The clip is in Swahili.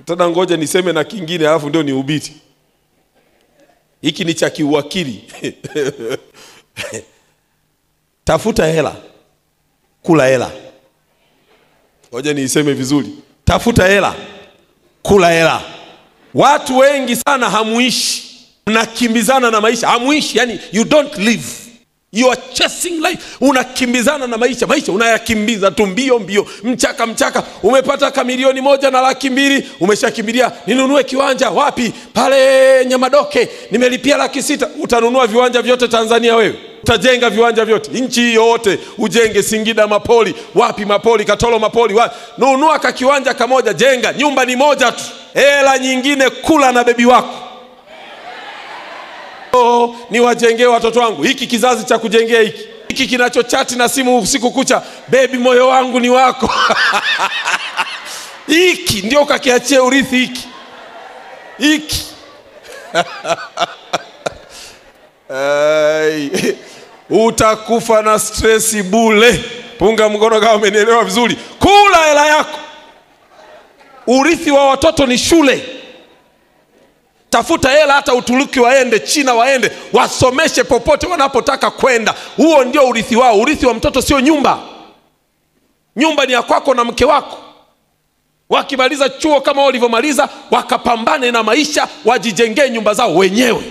Tena ngoja niseme na kingine alafu ndio nihubiri. Hiki ni cha kiuwakili. Tafuta hela, kula hela. Ngoja niiseme vizuri. Tafuta hela, kula hela. Watu wengi sana hamuishi. Mnakimbizana na maisha, hamuishi, yani you don't live. You are chasing life. Unakimbizana na maisha, maisha unayakimbiza tu mbio mbio, mchaka mchaka. Umepata kamilioni 1 na 200,000, umeshakimbilia ninunue kiwanja wapi? Pale Nyamadoke, nimelipia 600,000. Utanunua viwanja vyote Tanzania wewe? Utajenga viwanja vyote nchi yote, ujenge Singida Mapoli, wapi Mapoli, Katoro Mapoli, wapi? Nunua ka kiwanja kamoja, jenga, nyumba ni moja tu. Hela nyingine kula na bebi wako. Oh, niwajengee watoto wangu. Hiki kizazi cha kujengea hiki. Hiki kinachochati na simu usiku kucha, baby moyo wangu ni wako. Hiki ndio kakiachie urithi hiki. Hiki. Ay, utakufa na stresi bule. Punga mkono kama umenielewa vizuri. Kula hela yako. Urithi wa watoto ni shule. Tafuta hela hata Uturuki waende, China waende, wasomeshe popote wanapotaka kwenda. Huo ndio urithi wao. Urithi wa mtoto sio nyumba. Nyumba ni ya kwako na mke wako. Wakimaliza chuo kama walivyomaliza, wakapambane na maisha, wajijengee nyumba zao wenyewe.